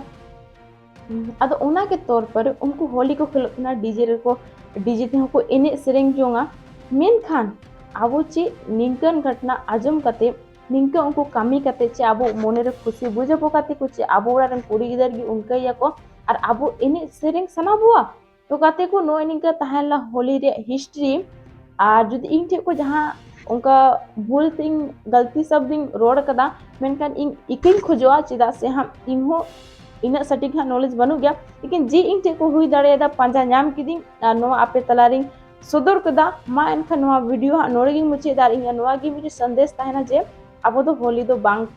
ᱟᱫᱚ ᱚᱱᱟ ᱜᱮ ᱛᱚᱨ ᱯᱚᱨᱮ ᱩᱱᱠᱩ ᱦᱳᱞᱤ ᱠᱚ ᱠᱷᱮᱞᱳᱜ ᱠᱟᱱᱟ, ᱰᱤᱡᱮ ᱨᱮᱠᱚ, ᱰᱤᱡᱮ ᱛᱮᱦᱚᱸ ᱠᱚ ᱮᱱᱮᱡ ᱥᱮᱨᱮᱧ ᱡᱚᱝᱟ᱾ ᱢᱮᱱᱠᱷᱟᱱ ᱟᱵᱚ ᱪᱮᱫ ᱱᱤᱝᱠᱟᱹᱱ ᱜᱷᱚᱴᱱᱟ ᱟᱸᱡᱚᱢ ᱠᱟᱛᱮ ᱱᱤᱝᱠᱟᱹ ᱩᱱᱠᱩ ᱠᱟᱹᱢᱤ ᱠᱟᱛᱮ ᱪᱮ ᱟᱵᱚ ᱢᱚᱱᱮᱨᱮ ᱠᱷᱩᱥᱤ ᱵᱩᱡᱷᱟᱹᱣ ᱠᱟᱛᱮ ᱠᱚ ᱪᱮ ᱟᱵᱚ ᱚᱲᱟᱜ ᱨᱮᱱ ᱠᱩᱲᱤ ᱜᱤᱫᱟᱹᱨ ᱜᱮ ᱚᱱᱠᱟᱭᱟᱠᱚ ᱟᱨ ᱟᱵᱚ ᱮᱱᱮᱡ ᱥᱮᱨᱮᱧ ᱥᱟᱱᱟ ᱵᱚᱣᱟ? ᱛᱚ ᱜᱟᱛᱮ ᱠᱚ, ᱱᱚᱜᱼᱚᱭ ᱱᱤᱝᱠᱟᱹ ᱛᱟᱦᱮᱸ ᱞᱮᱱᱟ ᱦᱳᱞᱤ ᱨᱮᱭᱟᱜ ᱦᱤᱥᱴᱨᱤ᱾ ᱟᱨ ᱡᱩᱫᱤ ᱤᱧ ᱴᱷᱮᱡ ᱠᱷᱚᱡ ᱡᱟᱦᱟᱸ ᱚᱱᱠᱟ ᱵᱷᱩᱞ ᱛᱮ ᱤᱧ ᱜᱟᱹᱞᱛᱤ ᱥᱟᱵᱫ ᱤᱧ ᱨᱚᱲ ᱠᱟᱫᱟ, ᱢᱮᱱᱠᱷᱟᱱ ᱤᱧ ᱤᱠᱟᱹᱧ ᱠᱷᱚᱡᱚᱜᱼᱟ, ᱪᱮᱫᱟᱜ ᱥᱮ ᱦᱟᱸᱜ ᱤᱧ ᱦᱚᱸ ᱤᱱᱟᱹᱜ ᱥᱚᱴᱷᱤᱠ ᱦᱟᱸᱜ ᱱᱚᱞᱮᱡᱽ ᱵᱟᱹᱱᱩᱜ ᱜᱮᱭᱟ᱾ ᱞᱮᱠᱤᱱ ᱡᱮ ᱤᱧ ᱴᱷᱮᱡ ᱠᱚ ᱦᱩᱭ ᱫᱟᱲᱮᱭᱟᱫᱟ, ᱯᱟᱸᱡᱟ ᱧᱟᱢ ᱠᱤᱫᱤᱧ ᱟᱨ ᱱᱚᱣᱟ ᱟᱯᱮ ᱛᱟᱞᱟᱨᱤᱧ ᱥᱚᱫᱚᱨ ᱠᱮᱫᱟ᱾ ᱢᱟ ᱮᱱᱠᱷᱟᱱ ᱱᱚᱣᱟ ᱵᱷᱤᱰᱤᱭᱳ ᱦᱟᱸᱜ ᱱᱚᱰᱮ ᱜᱤᱧ ᱢᱩᱪᱟᱹᱫ ᱮᱫᱟ᱾ ᱟᱨ ᱤᱧᱟᱹᱜ ᱱᱚᱣᱟ ᱜᱮ ᱢᱤᱫᱴᱮᱡ ᱥᱟᱸᱫᱮᱥ ᱛᱟᱦᱮᱱᱟ ᱡᱮ ᱟᱵᱚ ᱫᱚ ᱦᱳᱞᱤ ᱫᱚ ᱵᱟᱝ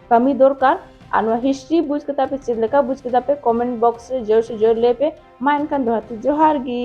ᱠᱟᱹᱢᱤ ᱫᱚᱨᱠᱟᱨ᱾ ᱟᱨ ᱱᱚᱣᱟ ᱦᱤᱥᱴᱨᱤ ᱵᱩᱡᱽ ᱠᱟᱛᱮ ᱟᱯᱮ ᱪᱮᱫ ᱞᱮᱠᱟ ᱵᱩᱡᱽ ᱠᱮᱫᱟ ᱯᱮ, ᱠᱚᱢᱮᱱᱴ ᱵᱚᱠᱥ ᱨᱮ ᱡᱳᱨ ᱥᱮ ᱡᱳᱨ ᱞᱟᱹᱭ ᱯᱮ᱾ ᱢᱟ ᱮᱱᱠᱷᱟᱱ ᱫᱚᱦᱲᱟ ᱛᱮ ᱡᱚᱦᱟᱨ ᱜᱮ᱾